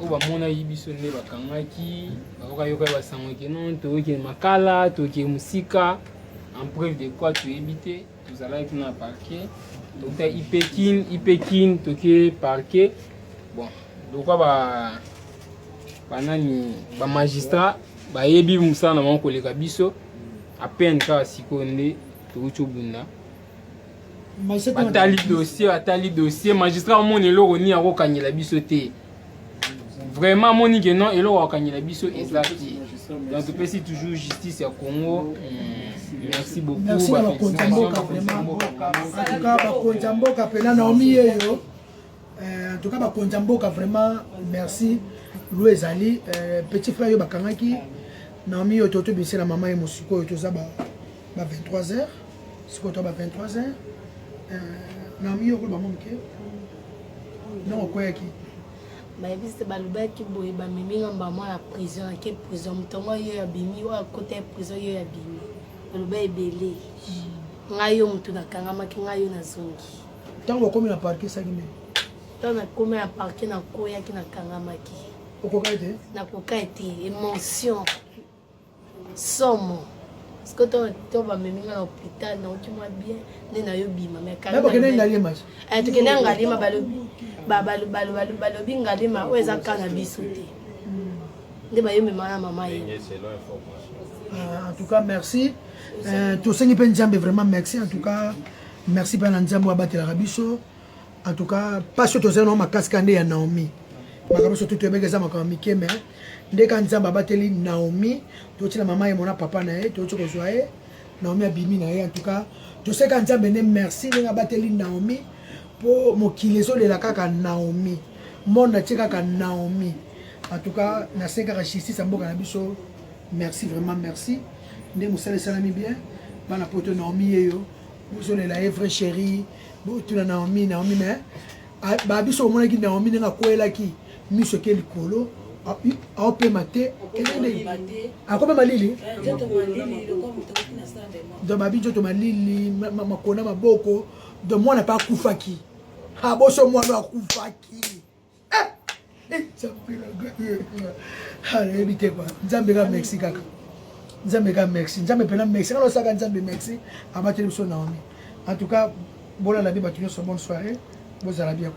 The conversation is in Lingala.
Oyo bamonaki biso nde bakangaki, bayokayoka basango ke non, tookende Makala, tookende mosika. En preuve de quoi, toyebi te. Tozalaki kuna na parquet, tokuta Ipekin, Ipekin, toke parquet. Bon, lokwa ba banani, bamagistrat bayebi mosala na bango koleka biso. À peine kaka sikoyo nde touti obunda, batali dossier, batali dossier, magistrat amoni eloko nini akokangela biso te. Vraiment amoni ke non, eloko akokangela biso eza te. Donc topesi toujours justice ya Congo merci beaucoup. Merci na bakonzi ya mboka vraiment. En tout cas, bakonzi ya mboka mpena, Naomi yeyo. En tout cas, bakonzi ya mboka vraiment merci. Lo ezali petit frère oyo bakangaki, Naomi oyo totobisela mama ye mosiko oyo, toza ba 23 heures sikoyo, to ba 23 heures. Naomi, yo koloba mo moke ndongo okweyaki. Bayebisi, balobaki boye, bamemi nga mbama na prison. Nake prison, moto yango yo abimi, oyo akota ya prison yo abimi, baloba ebele. Ngai yo motu nakangamaki, ngai yo nazongi. Ntango okomi na parquet, esaki nde? Ntango nakomi na parquet, nakoyaki, nakangamaki. Okoka ete? Nakoka ete, émotion somo. Parce que to bamemi nga na hôpital, nauti mwa bien nde nayobima. Bakende Ngaliema. Tokende ya Ngaliema, balobi Ngaliema oyo eza ka na biso te, nde bayomema na mama ye. En tout cas merci. Tosengi mpe Nzambe vraiment merci. En tout cas merci mpe na Nzambe oyo abatelaka biso. En tout cas, mpasi oyo tozali nango makasi kaka nde ya Naomi. Makambo nyonso tu toyebaki eza makambo mike, mais nde ka Nzambe abateli Naomi. Totina mama ye mona papa na ye, toti kozwa ye, Naomi abimi na ye. En tout cas toseka Nzambe nde merci ndenge abateli Naomi, mpo mokili ezolela kaka Naomi, monde atie kaka Naomi. En tout cas nasengi kaka justice ya mboka na biso, merci vraiment, merci nde mosala esalami bien. Bana poto, Naomi yeyo, bozolela ye, vrai chéri, botuna Naomi, Naomi. Mais babiso omonaki Naomi ndenge akwelaki, miso eke likolo, aopema te, akomi malili. Donc babi nzoto malili, makona, maboko. Donc mwana mpe akufaki, boso mwana akufaki. Nayebi te kwa. Nzambe ka merci kaka, Nzambe ka merci, Nzambe mpena merci. Kaka osaka Nzambe merci, abateli biso Naomi. En tout cas bolala bi bato nyonso, bonne soirée, bozala bien quoi.